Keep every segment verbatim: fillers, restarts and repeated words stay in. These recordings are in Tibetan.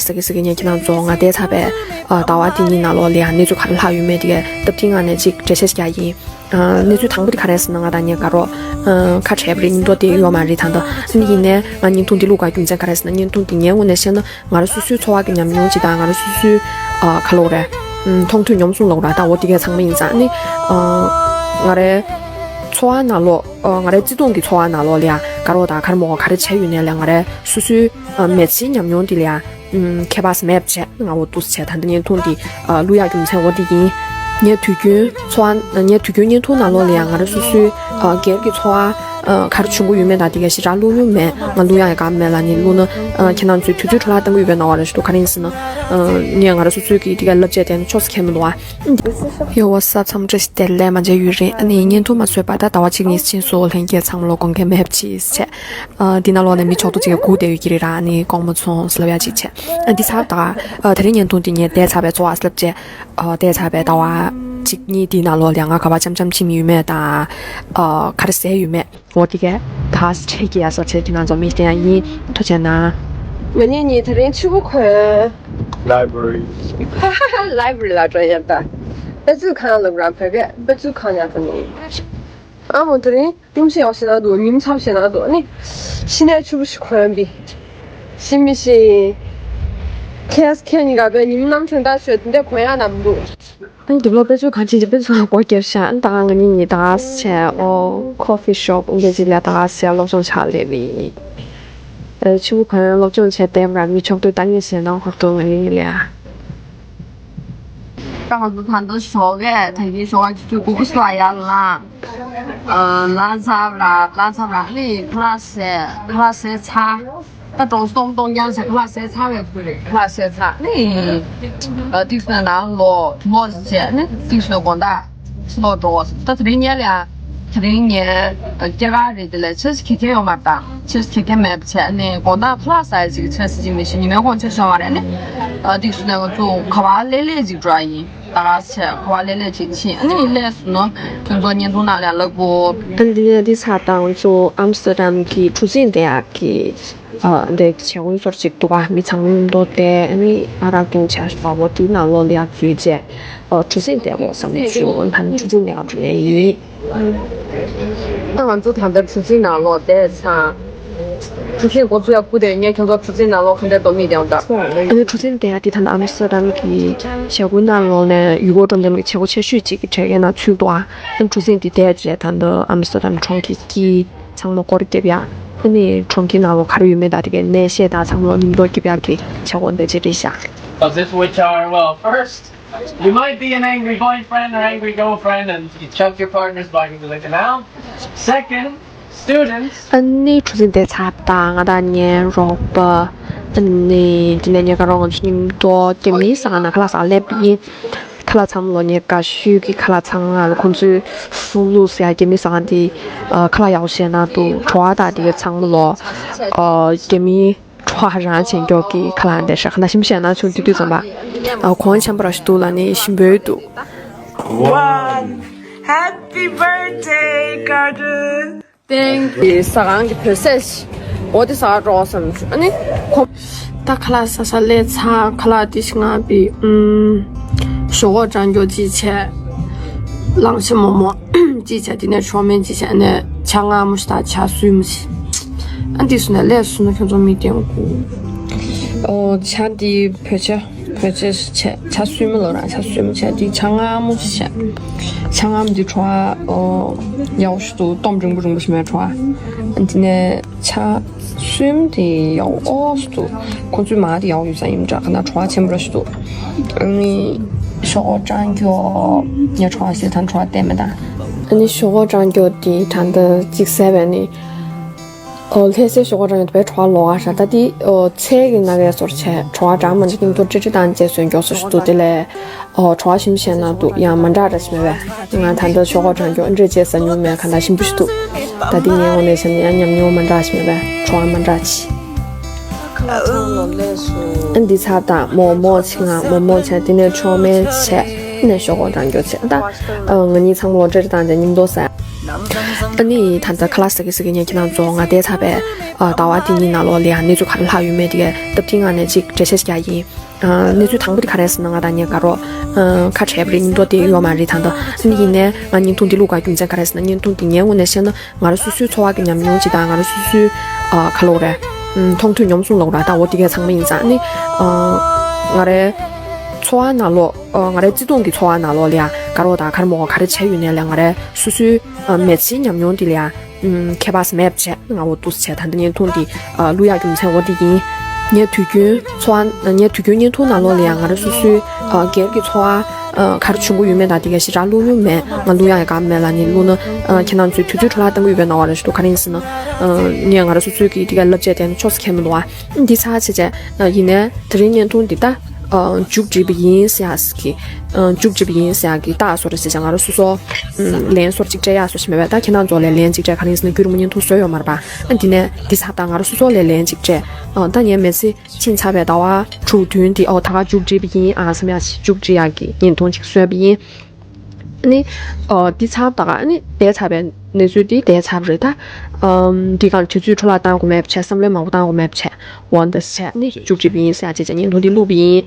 ཟ་གི་ཟ་གི་ངས་ཁྱེད་རང་ཚོ་ང་བསྡད་ཚར་བའི་ཨ་ཟླ་བ་འདི་གཉིས་ནང་ལོགས་ལ་ཡང་གནས་ཚུལ་ག་རེ་ལྷག་ཡོད་མེད་དེ་གའི་སྟབས་བདེའི་ངང་ནས་ཅིག་འགྲེལ་བཤད་ཅིག་རྒྱག་ཡིན། ཨ་གནས་ཚུལ་དང་པོ་དེ་ག་རེ་རེད་ཟེར་ན། ང་དང་ངའི་དགའ་རོགས་ཨ་ཁ་བྲལ་བ་རེད། མཉམ་དུ་བསྡད་ཡོད་མ་རེད་ད་ལྟ། ཨ་ནི་ཡིན་ནའི་ང་བརྙན་ཐུང་འདི་བླུག་དགོས་རྒྱུ་མཚན་ག་རེ་རེད་ཟེར་ན། བརྙན་ཐུང་འདི་ངའི་ངོས་ནས་བཤད་ན་ང་རང་སོ་སོའི་འཚོ་བ་གི་ཉམས་མྱོང་ཅིག་དང་། ང་རང་སོ་སོའི་ཨ་ག་ལབ་དགོས་རེད། ཨམ་མཐོང་ཐོས་མྱོང་གསུམ་ལབ་དགོས་རེད། ད་འོ་དེ་གའི་ཚང་མ་ཡིན་ཙང་། ཨ་ནི་ཨ་ང་རའི་འཚོ་བ་ནང་ལོགས་ཨ་ང་རའི་བརྩེ་དུང་གི་འཚོ་བ་ནང་ལོགས་ལ་ཡང་དགའ་རོགས་དང་ག་རེ་མོ་ག་རེ་བྱས་ཡོད་ནའི་ལ་ང་རའི་སོ་སོའི་ཨ་མི་ཚེའི་ཉམས་མྱོང་འདི་ལ་ཡང་ཨམ་ཁྱད་པར་མེད་པ་བྱས། ང་འོ་འདུག་སེ་བྱས་ད་ལྟ་བརྙན་ཐུང་འདི་ཨ་བླུག་ཡག་རྒྱུ་མཚན་འོ་དེ་ཡིན། ངས་དུས་རྒྱུན་འཚོ་བ་ངས་དུས་རྒྱུན་བརྙན་ཐུང་ནང་ལོགས་ལ་ཡང་ང་རང་སོ་སོའི་ཨ་སྒེར་གྱི་འཚོ་བ་ཨ་ག་རེ་བྱུང་གི་ཡོད་མེད་དང་དེ་ག་ཞེ་དྲག་བླུག་མྱོང་མེད། ང་བླུག་ཡག་ཡང་དགའ་མེད་ལ། ནི་བླུག་ན་ཨ་ཁྱེད་རང་ཚོས་དུས་ཚོད་འཕྲོ་བརླག་གཏང་གི་ཡོད་པའི་སྣང་བ་རེ་ཞིག་འདུག་ག་རེ་ཡིན་ཟེར་ན། ཨ་ངས་ང་རང་སོ་སོའི་གི་དེ་ག་བསླབ་བྱ་དེ་ནི་ཕྱོགས་སུ་འཁྱེར་མི་འདུག་ཨ། Yo, what's up? འཚམས་འདྲི་ཞུ། དེ་ལས་མ་མཇལ་ཡུན་རིང་། ཨ་ནི་བརྙན་ཐུང་མ་བཟོས་པར་ད་ཟླ་བ་གཅིག་གཉིས་ཕྱིན་སོང་། ལྷན་རྒྱས་ཚང་མ་ལོ་དགོངས་འགལ་མེད་པ་ཅིག་བྱས། ཨ་འདི་ནང་ལོགས་ནས་མི་ཆོག་ཏུ་ཅིག་སྒུག་བསྡད་ཡོད་ཀྱི་རེད་ར། ཨ་ནི་དགོངས་མ་ཚོམ་ཟེར་ལབ་ཡག་ཅིག་བྱས། ཨ་འདི་ཚར་ད་ཨ་དེ་རིང་བརྙན་ཐུང་འདི་ངས་བསྡད་ཚར་བའི་འཚོ་བ་ཟེར་ལབ་བྱས། ཨ་བསྡད་ཚར་བའི་ཟླ་བ་གཅིག་གཉིས་འདི་ནང་ལོགས་ལ་ང་ག་པར་འཆམ་འཆམ་ཕྱིན་ཡོད་མེད་དང་། ཨ་ག་རེ་ཟས་ཡོད་མེད། འོ་དེ་གས་ད་ཁྲིད་ཀྱི་ཡ་སོ་ཆེ་དེ་ང་ཚོ་མི་དེ་ཡང་ཡིན། ཐུགས་རྗེ་གནང་། ང་གཉིས་གཉིས་དེ་རིང་ཕྱི་པོ་གོན། Library. Library ལ་འགྲོ་ཡ་ད། དཔེ་མཛོད་ཁང་ལ་རང་བོད་སྐད་དཔེ་མཛོད་ཁང་ཡག་པོ་ནི། ཨ་མོ་དེ་རིང་སྙུང་གཞི་ཡག་ཞེ་ན་འདུག་ཉིན་མཚམས་ཞེ་ན་འདུག་ཨ་ནི་ཕྱི་ནས་ཕྱི་པོ་ཞིག་གོན་པི། ཤི་མི་ཤི། ཁེས་ཁེ་གཉིས་ཀ་བས་ཉིན་གནམ་གྲང་ད་ཤོད་དེ་འདྲ་གོན་ཡ་ནམ་འདུག་ཨ་ནི་དེབ་ལོ་དཔེ་མཛོད་ཁང་ཕྱིན་ཅི་དཔེ་མཛོད་ཁང་སྒོ་བརྒྱབ་ཤག་ཨ་ནི་ད་ག་ང་གཉིས་གཉིས་ད་ག་སེ་བྱས། ཨོ་ཁོ་ཕི་ཤོབ་འདི་ཅི་ལ་ད་ག་སེ་སློབ་སྦྱོང་ཆགས་ལེ་བི། ཨ་ཕྱི་པོ་གང་སློབ་སྦྱོང་བྱས་བསྡད་པ་ར་མི་ཆོག་དུས་ད་ངས་ཟེར་ན་ཧོར་དུ་ང་གཉིས་ལ། ད་ང་ཚོ་ད་ལྟ་ཞོགས་ཀས་ད་གིན་ཞོགས་ཀ་ཆུ་ཚོད་དགུ་པ་ལ་ཡར་ལངས། ཨ་ལངས་ཚར་ར་ལངས་ཚར་ར་ཨ་ནི་ཁ་ལག་བཟས། ཁ་ལག་བཟས་ཚར། ད་གྲོགས་སྟོང་སྟོང་རྐྱང་བྱས་ཁ་ལག་བཟས་ཚར་བའི་ཁུལ་རེད། ཁ་ལག་བཟས་ཚར་ནི། ཨ་ཏིག་སི་ནང་ལོགས་ལོགས་བྱས་ནི་ཏིག་སི་དགོང་དག་ལོག་འགྲོ་བ། ད་དེ་རིང་ཉལ་ཡ། དེ་རིང་ཉལ་སྐྱེ་ག་རེད། དེ་ལས་ཆེས་ཁེ་ཁེ་ཡོད་མ་རེད། ད་ཆེས་ཁེ་ཁེ་མེད་པ་བྱས་ནི་དགོང་དག་ཁ་ལག་ཟ་ཡ་ཅིག་ཆེས་ཅིག་མི་ཤེས། ཉི་མའི་གོང་ཆེས་སོང་བ་རེད་ནི། ཨ་ཏིག་སི་ནང་ང་ཚོ་ག་བ་ལེ་ལེ་ཅིག་འགྲོ་ཡ་ཡིན། ད་ག་བྱས་ག་བ་ལེ་ལེ་ཅིག་ཕྱིན། ཨ་ནི་ལས་སུ་ནོ་ཁྱོད་ཚོ་བརྙན་ཐུང་ནང་ལ་ལབ་དགོས། ཨ་འདི་ནས་འདི་ཚ་དང་ཚོ་ཨམ་སི་ཏར་ཌམ་གི་གྲུ་གཟིངས་བསྡད་ཡག་གི་ཨ་འདི་བྱེད་སྒོ་ཚོར་ཅིག་འདུག་ག་མི་ཚང་མ་འདུག་སྟེ། ཨ་ནི་ཨ་རག་གིན་བྱ་ཞོག་པོ་དེའི་ནང་ལོགས་ལ་ཡག་འཛུལ་བྱས་ཨ་གྲུ་གཟིངས་བསྡད་དགོས་བསམ་ནས་བྱུང་། ཨ་ནི་གྲུ་གཟིངས་བསྡད་ཡག་འགྲོ་ཡས་ཡིན། ད་ང་ཚོ་ད་ལྟ་གྲུ་གཟིངས་ནང་ལོགས་བསྡད་ཚར། གྲུ་གཟིངས་འགོ་ཚུགས་ཡ་སྒུག་བསྡད་ཡོད། ངས་ཁྱོད་ཚོ་གྲུ་གཟིངས་ནང་ལོགས་ག་འདྲ་འདུག་མི་དེ་ཡང་ལྟ། ཨ་ནི་གྲུ་གཟིངས་བསྡད་ཡ་དེ་ད་ནི་ཨམ་སི་ཏར་ཌམ་གི་བྱེད་སྒོའི་ནང་ལོགས་ནས་ཡུལ་སྐོར་འགྲོ་མཁན་ལ་བྱེད་སྒོ་ཆེ་ཤོས་གཅིག་གི་གྲས་ཀའི་ནང་ཚུད་འདུག་ཨ་ནི་གྲུ་གཟིངས་དེ་བསྡད་རྗེས་ད་ལྟ་ཨམ་སི་ཏར་ཌམ་གྲོང་ཁྱེར་དཀྱིལ་ཚང་མ་སྐོར་རྒྱབ་ཡ། ཨ་ནི་གྲོང་ཁྱེར་ནང་ལོགས་ག་རེ་ཡོད་མེད་དང་དེ་གའི་གནས་བཤད་དང་ཚང་མ་མཉམ་དུ་རྒྱབ་ཡ་གི་བྱེད་སྒོ་འདི་ཅིག་རེད་ཤག Of this which are, well, first, you might be an angry boyfriend or angry girlfriend and you chuck your partner's bike into the canal. Second, students. ཨ་ནི་གྲུ་གཟིངས་བསྡད་ཚར་དང་ང་དང་ངའི་རོགས་པ། ཨ་ནི་དེ་ནས་ངའི་དགའ་རོགས་ང་ཚོ་མཉམ་དུ་རྒྱ་མིའི་ཟ་ཁང་ནང་ཁ་ལག་ཟ་སླེབས་ཡིན། ཁ་ལག་ཚང་མ་ལོ་ངའི་དགའ་ཤོས་ཀྱི་ཁ་ལག་ཚང་མ་ལ་ཁོང་ཚོའི་སུ་ལུ་ཟེར་ཡ་རྒྱ་མིའི་ཟ་ཁང་དེ་ཨ་ཁ་ལག་ཡག་པོ་བྱས་ན་འདུག་གྲོ་བ་དང་དེ་གའི་ཚང་མ་ལོ་ཨ་རྒྱ་མིའི་གྲོ་བ་རང་བྱས་མགྱོགས་ཀྱི་ཁ་ལག་འདི་ཤ་ཁ་ན་ཞིམ་བཤད་ན་ཆུང་དུས་དུས་ཙམ་པ། ཨ་གོང་འཆམ་པ་ར་ཞིག་འདུག་ལ་ནི་ཞིམ་པོའི་འདུག One. Happy birthday, Garden. Thank you. ཟ་ཁང་གི་བོད་ཟས་ཤིག་འོ་དེ་ཟ་འགྲོ་བསམ་བྱུང་ཨ་ནི་ཁོ། ད་ཁ་ལག་ཟ་ས་སླེབས་ཚར། ཁ་ལག་དེ་ཞིག་ང་པི་ཨུམ། ཞོག་ཁོག་གྲང་སྐྱོ་ཅིག་བྱས། གླང་ཆེན་མོག་མོག་ཅིག་བྱས། དེ་ནས་ཆོ་མེན་ཅིག་བྱས་ནས་ཇ་མངར་མོ་ཞིག་དང་ཇ་སུན་མོ་ཞིག་ཨ་འདི་སུ་ནས་སླེབས་སོང་ན་ཁྱོད་ཚོ་མི་བསྟན་དགོས། ཨོ་ཇ་འདི་བོད་ཇ། བོད་ཇ་བྱས་ཇ་སུན་མོ་ལོ་ར་ཇ་སུན་མོ་བྱས་འདི་ཇ་མངར་མོ་ཞིག་བྱས། ཇ་མངར་མོ་འདི་བྲོ་བ་ཨོ་ཡག་པོ་ཞིག་འདུག་སྟོབས་འབྲིང་པོ་འབྲིང་པོ་ཞིག་མེད་བྲོ་བ། འདི་ནས་ཇ་སུན་མོ་དེ་ཡག་པོ་ཞིག་འདུག་ཁོ་ཚོའི་མ་དེ་ཡག་པོ་ཡོད་ས་ཡིན་འདྲ། ག་ན་བྲོ་བ་ཆེན་པོ་ར་ཞིག་འདུག་ཨ་ནི་ཞོག་ཁོག་གྲང་སྐྱོ་ངས་བྲོ་བ་ཟེར་ད་བྲོ་བ་བསྟན་མེད་ད། ཨ་ནི་ཞོག་ཁོག་གྲང་སྐྱོ་དེ་ད་ལྟ་གཅིག་བཟས་པས་ནི། ཨོ་ལྷ་སའི་ཞོག་ཁོག་གྲང་སྐྱོ་དཔེ་བྲོ་བ་ལོག་ག་ཤ། ད་དེ་ཨོ་ཚལ་གྱི་སྣ་ཁའི་སོར་བྱས་བྲོ་བ་འདྲ་མི་འདྲ་མཉམ་དུ་ཀྲི་ཀྲི་དང་བཅས་སུ་མགྱོགས་སུ་ཞིག་འདུག་དེ་ལས་ཨོ་བྲོ་བ་ཞིམ་ཤེས་ན་འདུག་ཡང་མ་འདྲ་འདྲ་ཞིག་མེད་པས། ང་ད་ལྟ་ཞོག་ཁོག་གྲང་སྐྱོ་འདྲ་བྱས་ཟ་མྱོང་མེད། ག་འདྲ་ཞིམ་པོ་ཞིག་འདུག་ད་དེ་ངའི་ངོས་ནས་བཤད་ན་ཡང་ཉམས་མྱོང་མ་འདྲ་ཞིག་མེད་པས། བྲོ་བ་མ་འདྲ་ཅིག་ཨ་འདི་ཚར་དང་མོག་མོག་ཅིག་ང་མོག་མོག་བྱས། དེ་ནས་ཆོ་མེན་བྱས་ནས་ཞོག་ཁོག་གྲང་སྐྱོ་བྱས། ད་ང་གཉིས་ཚང་མ་ལོ་ཀྲི་ཀྲི་དང་བཅས་མཉམ་དུ་ཟ། ཨ་ནི་ད་ལྟ་ཁ་ལག་ཟ་གི་ཟ་གི་ངས་ཁྱེད་རང་ཚོ་ང་བསྡད་ཚར་བའི་ཨ་ཟླ་བ་འདི་གཉིས་ནང་ལོགས་ལ་ཡང་གནས་ཚུལ་ག་རེ་ལྷག་ཡོད་མེད་དེ་གའི་སྟབས་བདེའི་ངང་ནས་ཅིག་འགྲེལ་བཤད་ཞིག་རྒྱག་ཡིན། ཨ་གནས་ཚུལ་དང་པོ་དེ་ག་རེ་ཟེར་ན། ང་དང་ངའི་དགའ་རོགས་ཨ་ཁ་བྲལ་བ་རེད། མཉམ་དུ་བསྡད་ཡོད་མ་རེད་ད་ལྟ། ཨ་ནི་ཡིན་ནའི་ང་བརྙན་ཐུང་འདི་བླུག་དགོས་རྒྱུ་མཚན་ག་རེ་ཟེར་ན། བརྙན་ཐུང་འདི་ངའི་ངོས་ནས་བཤད་ན་ང་རང་སོ་སོའི་འཚོ་བ་གི་ཉམས་མྱོང་ཅིག་དང་། ང་རང་སོ་སོའི་ཨ་ག་ལབ་དགོས་རེད། ཨམ་མཐོང་ཐོས་མྱོང་གསུམ་ལབ་དགོས་རེད། ད་འོ་དེ་གའི་ཚང་མ་ཡིན་ཙང་། ཨ་ནི་ཨ་ང་རའི་འཚོ་བ་ནང་ལོགས་ཨ་ང་རའི་བརྩེ་དུང་གི་འཚོ་བ་ནང་ལོགས་ལ་ཡང་དགའ་རོགས་དང་ག་རེ་མོ་ག་རེ་བྱས་ཡོད་ནའི་ལས་ང་རའི་སོ་སོའི་ཨ་མི་ཚེའི་ཉམས་མྱོང་འདི་ལ་ཡང་ཨམ་ཁྱད་པར་མེད་པ་བྱས། ང་འོ་འདུག་སེ་བྱས་ད་ལྟ་བརྙན་ཐུང་འདི་ཨ་བླུག་ཡག་རྒྱུ་མཚན་འོ་དེ་ཡིན། ངས་དུས་རྒྱུན་འཚོ་བ་ངས་དུས་རྒྱུན་བརྙན་ཐུང་ནང་ལོགས་ལ་ཡང་ང་རང་སོ་སོའི་ཨ་སྒེར་གྱི་འཚོ་བ་ཨ་ག་རེ་བྱུང་གི་ཡོད་མེད་དང་དེ་ག་ཞེ་དྲག་བླུག་མྱོང་མེད། ང་བླུག་ཡག་ཡང་དགའ་མེད་ལ། ནི་བླུག་ན་ཨ་ཁྱེད་རང་ཚོས་དུས་ཚོད་འཕྲོ་བརླག་གཏང་གི་ཡོད་པའི་སྣང་བ་རེ་ཞིག་འདུག་ག་རེ་ཡིན་ཟེར་ན། ཨ་ངས་ང་རང་སོ་སོའི་གི་དེ་ག་བསླབ་བྱ་དེ་ནི་ཕྱོགས་སུ་འཁྱེར་མི་འདུག་ཨ། འདི་ཚར་བྱས་བྱས་ཨ་ཡིན་ནའི་དེ་རིང་བརྙན་ཐུང་འདི་ད་ཨ་མཇུག་སྒྲིལ་བ་ཡིན་ཟེར་ཡག་གི་ཨ་མཇུག་སྒྲིལ་བ་ཡིན་ཟེར་ཡག་གི་རྟགས་བཟོ་འདྲ་ཞིག་བྱས། ང་རང་སོ་སོ་ཨ་ལན་བཟོ་འདྲ་ཅིག་སྤྲད་ཡག་བཟོ་འདྲ་ཞིག་མེད་པས། ད་ཁྱེད་རང་ཚོ་ལ་ལན་ཅིག་སྤྲད། ག་རེ་ཡིན་ཟེར་ན་རྒྱུན་རིང་པོ་བརྙན་ཐུང་བཟོས་ཡོད་མ་རེད་པ། ཨ་འདི་ནས་འདི་ཚར། ད་ང་རང་སོ་སོ་ལ་ལན་ཅིག་སྤྲད། ཨ་ད་ངའི་མི་ཚེ་ཕྱིན་ཚར་བའི་ཟླ་བ་དྲུག་བདུན་འདི་ཨོ་ད་ག་མཇུག་སྒྲིལ་བ་ཡིན་ཨ་བསམ་ཡག་ཞིག་མཇུག་སྒྲིལ་ཡག་གི་བརྙན་ཐུང་ཅིག་བཟོས་པ་ཡིན། ཨ་ནི་ཨོ་འདི་ཚར། ད་ག་ཨ་ནི་བསྡད་ཚར་བའི་གནས་ཚུལ་འདི་བསྡད་ཚར་བ་རེད། ད་ཨམ་འདི་གང་དུས་ཚོད་འཕྲོ་བརླག་བཏང་དགོས་མེད་པ་བྱས། བསམ་བློ་མང་པོ་བཏང་དགོས་མེད་པ་བྱས། འོ་འདི་བྱས་ནི་མཇུག་སྒྲིལ་བ་ཡིན་ཟེར་ཡག་བྱས་བྱས་བརྙན་ཐུང་འདི་བླུགས་པ་ཡིན།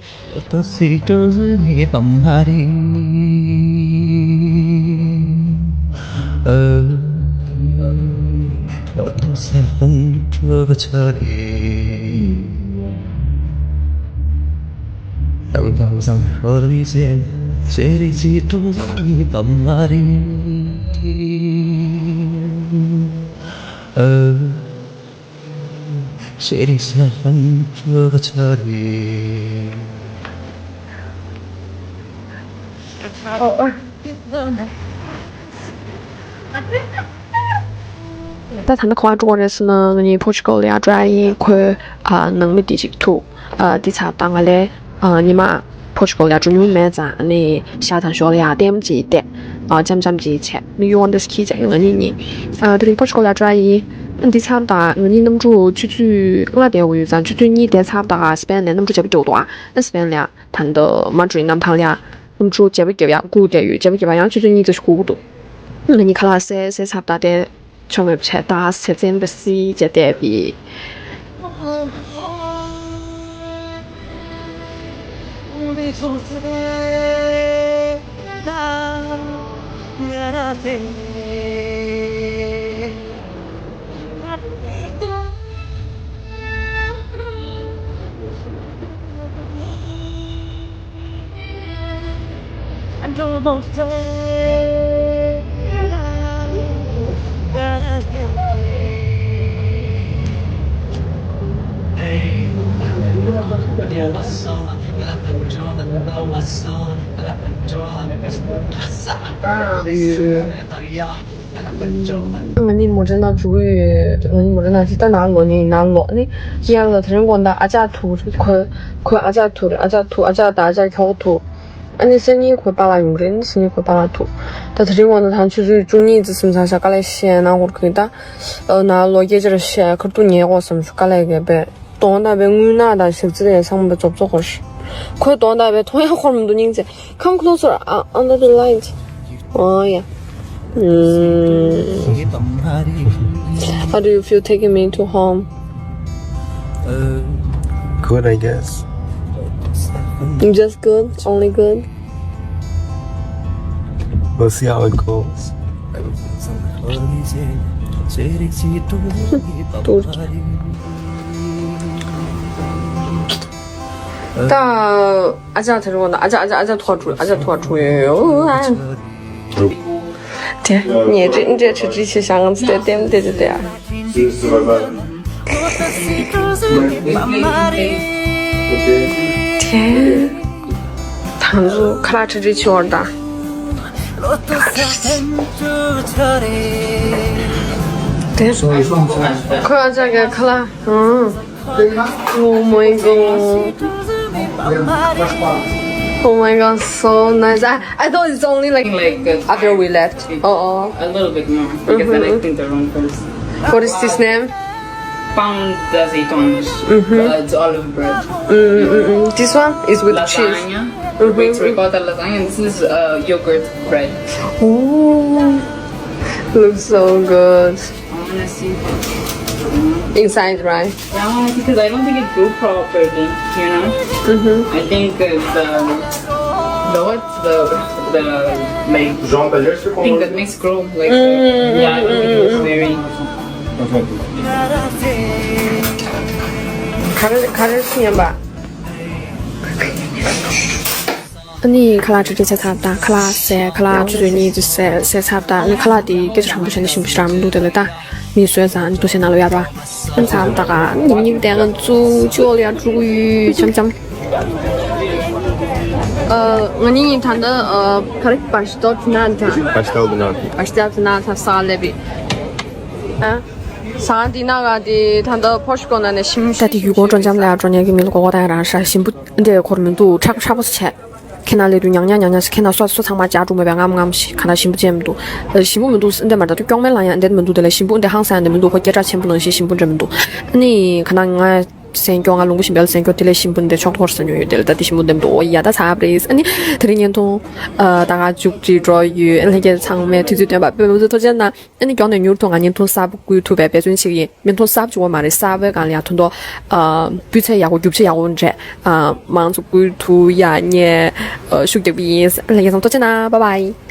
ད་ད་ནི་ག་པར་འགྲོ་དགོས་རེད་ཟེར་ན། ང་གཉིས་པོར་ཅུ་གལ་ལ་ཡར་འགྲོ་ཡག་ཡིན། ཁོའི་ཨ་ནང་མི་དེ་ཅིག་ཐུག་ཨ་འདི་ཚར། ད་ང་ལས་ཨ་ཉི་མ་པོར་ཅུ་གལ་ལ་ཡར་འགྲོ་མྱོང་མེད་ཙང་། ཨ་ནི་ཤར་དང་ཞོར་ལ་ཡར་ལྟད་མོ་ཅིག་བལྟས། ཨ་འཆམ་འཆམ་ཅིག་བྱས། ནི་ཡོང་འདི་ཁྱི་བྱས། ང་གཉིས་གཉིས་ཨ་དེ་རིང་པོར་ཅུ་གལ་ལ་ཡར་འགྲོ་ཡག་ཡིན། ཨ་འདི་ཚར། ད་ང་གཉིས་གནམ་གྲུ་ཆུ་ཚོད་ལྔ་བསྡད་དགོས་ཡོད་ཙང་། ཆུ་ཚོད་གཉིས་བསྡད་ཚར། ད་ག་སི་པེན་ནས་གནམ་གྲུ་བརྒྱད་པ་རྒྱག་འདུག་ཨ་སི་པེན་ལ་ཡར། ད་ལྟ་མ་ཌི་རིད་གནམ་ཐང་ལ་ཡར་གནམ་གྲུ་བརྒྱད་པ་རྒྱབ་ཡག་སྒུག་བསྡད་ཡོད། བརྒྱད་པ་རྒྱབ་ཡག་ཡང་ཆུ་ཚོད་གཉིས་ཙམ་ཞིག་སྒུག་དགོས་འདུག་ང་གཉིས་ཁ་ལག་བཟས་བཟས་ཚར། ད་དེ་ཆོ་མེད་བྱས། ད་ཟས་བཙན་པ་སི་བྱས་བསྡད་པའི། ང་ནི་མོ་ཊའི་ནང་འཛུལ་གྱི་ཡོད། ང་ནི་མོ་ཊའི་ནང་འཛུལ། ད་ནང་ལོགས་ནས་ནང་ལོགས་ནི་ཡར་ལ་དེ་རིང་དགོང་དག་ཨ་ཅག་ཐུག་རེད། ཁོ་ཁོའི་ཨ་ཅག་ཐུག་རེད། ཨ་ཅག་ཐུག་ཨ་ཅག་དང་ཨ་ཅག་ཁྱོ་ག་ཐུག་ཨ་ནི་སང་ཉིན་ཁོའི་པཱ་ལགས་ཡོང་གི་རེད། ཨ་ནི་སང་ཉིན་ཁོའི་པཱ་ལགས་ཐུག་ད་དེ་རིང་དགོང་དག་ད་ཆུ་ཚོད་བཅུ་གཉིས་ཙམ་ཟིན་ཚར་ཤག་དཀའ་ལས་བཤད་གནང་དགོས་ཀྱི། ད་ནང་ལོགས་སྐད་ཆ་རེ་བཤད། ཁ་ཐུག་ཉལ་དགོས་བསམ་སོང་། དཀའ་ལས་རྒྱབ་པས། གདོང་དང་པའི་རྔུལ་ནག་དང་ཞག་རྩི་དེ་ཚང་མ་རྫོབ་རྫོབ་གོ་ཤི། ཁོའི་གདོང་དང་པའི་མཐོང་ཡག་ཁོར་མི་འདུག་སྙིང་རྗེ། Come closer, uh, under the light. Oh yeah. Mm. How do you feel taking me to home? Good, I guess. Just good? Only good? We'll see how it goes. ད་ཨ་ཅག་དེ་རུ་འོང་ན། ཨ་ཅག་ཨ་ཅག་ཨ་ཅག་ཐོག་འགྲོ། ཨ་ཅག་ཐོག་འགྲོ་ཡོད། ཨ། དེ་ངས་རེད་འདྲ་ཁྲིད་ཁྲིད་བྱེད་བཞག་ང་ཚོ་དེ་ལྟད་མོ་བལྟས་བྱས་བསྡད་ཨ། དེ་ད་ང་ཚོ་ཁ་ལག་ཁྲིད་ཁྲིད་བྱེད་འོར་ད། དེ་ཁོའི་ཨ་ཅག་གི་ཁ་ལག་ཨང་། Oh my god. Oh my god, so nice. I, I thought it's only like, like uh, after we left. Oh, oh. A little bit more because then I think the wrong person. What is this name? Pound de azeitonas. Mm-hmm. Uh, it's olive bread. Mm-hmm. This one is with lasagna. Cheese. Mm-hmm. With ricotta lasagna. And this is uh, yogurt bread. Ooh. Looks so good. I wanna see. Inside, right? Yeah, because I don't think it grew properly, you know? Mm-hmm. I think it's, um, the, what's the, the, like, Jean Valjean, c'est thing that makes grow, like, the, yeah, I don't think it was very. ག་རེ་ག་རེ་ཤེས་ཡོན་པ། ཨ་ནི་ཁ་ལག་འབྲི་འབྲི་བྱས་ཚར་དང་ཁ་ལག་ཟས་ཁ་ལག་ཆུ་ཚོད་གཉིས་ཙམ་ཟས་ཟས་ཚར་དང་ཨ་ནི་ཁ་ལག་དེ་སྐད་ཆ་དྲང་པོ་བྱས་ན་ཞིམ་པོ་ཞེ་དྲག་མི་འདུག་དེ་ལས་ད་མི་བཟོས་ཙང་འདུག་སེ་ནང་ལ་ཡར་བ་ཨ་ནི་ཚར་དང་ཨ་ནི་ཉིན་གཉིས་དེ་ང་ཚོ་ཅི་འོག་ལ་ཡར་འགྲོ་གི་ཡོད་འཆམ་འཆམ། ཨ་ང་གཉིས་ད་ལྟ་ཨ་ག་རེ་བ་ཤི་ཏོ་ཏི་ན་ད། Pastel de nata. བ་ཤི་ཏོ་ཏི་ན་ད་ས་ལེ་བི། ཨ། ས་དེ་ན་ག་དེ་ད་ལྟ་ཕོ་ཤི་ཀོ་ན་ནས་ཞིམ། ད་དེ་ཡུལ་སྐོར་སྤྲོ་འཆམ་ལ་ཡར་འགྲོ་མཁན་གྱི་མི་ལ་མགོ་སྐོར་བཏང་ཡ་རང་ཤ་ཞིམ་པོ་འདྲ་འཁོར་མི་འདུག་ཁྲག་ཁྲག་པོ་ཆེ། ཁྱེད་རང་སླེབས་དུས་ཉང་ཉང་ཉང་ཉང་ཞིག་ཁྱེད་རང་སོ་སོ་ཚང་མ་ཇག་སྒྲུག་མེད་པའི་ངམ་ངམ་ཞིག་ཁ་ན་ཞིམ་པོ་ཅན་མི་འདུག་ཨ་ཞིམ་པོ་མི་འདུག་འདི་མ་རེད་ད་དུང་གྱོང་མེད་ལ་ཡང་འདི་མི་འདུག་དེ་ལས་ཞིམ་པོ་འདི་ཧང་སང་འདི་མི་འདུག་ཁོ་སྐད་གྲགས་ཆེན་པོ་ནང་བཞིན་ཞིམ་པོ་འདྲ་མི་འདུག་ཨ་ནི་ཁ་ན་ང་སེང་སྐྱོ་ང་ལུང་པ་ཞིམ་པའི་སེང་སྐྱོ་དེ་ལས་ཞིམ་པོ་འདི་ཆོག་ཐོར་ཟ་ཉོ་ཡོད་དེ་ལས་ད་དེ་ཞིམ་པོ་འདི་མི་འདུག་ཨོ་ཡ་ད་ཚ་བ་རེད། ཨ་ནི་དེ་རིང་བརྙན་ཐུང་ད་ག་མཇུག་སྒྲིལ་འགྲོ་ཡོད། ལྷན་རྒྱས་ཚང་མས་དུས་ཚོད་བཏོན་པ་དཔེ་མི་ཚོ་ཐུགས་རྗེ་གནང་། ཨ་ནི་མགྱོགས་ནས་མྱུར་དུ་ང་བརྙན་ཐུང་གསར་པ་བསྐུར་ཐུབ་པའི་འབད་བརྩོན་བྱེད་ཀྱི་ཡིན། བརྙན་ཐུང་གསར་པ་བྱུང་བ་མ་རེད། གསར་པའི་སྒང་ལ་ཡང་དོན་དུ་སྤུས་ཚད་ཡག་པོ་རྒྱུ་ཆ་ཡག་པོ་འདྲ་མང་ཙམ་བསྐུར་ཐུབ་ཡ་ངས་ཤུགས་རྒྱག་གི་ཡིན། ལྷན་རྒྱས་ཚང་མ་ཐུགས་རྗེ་གནང་། Bye bye.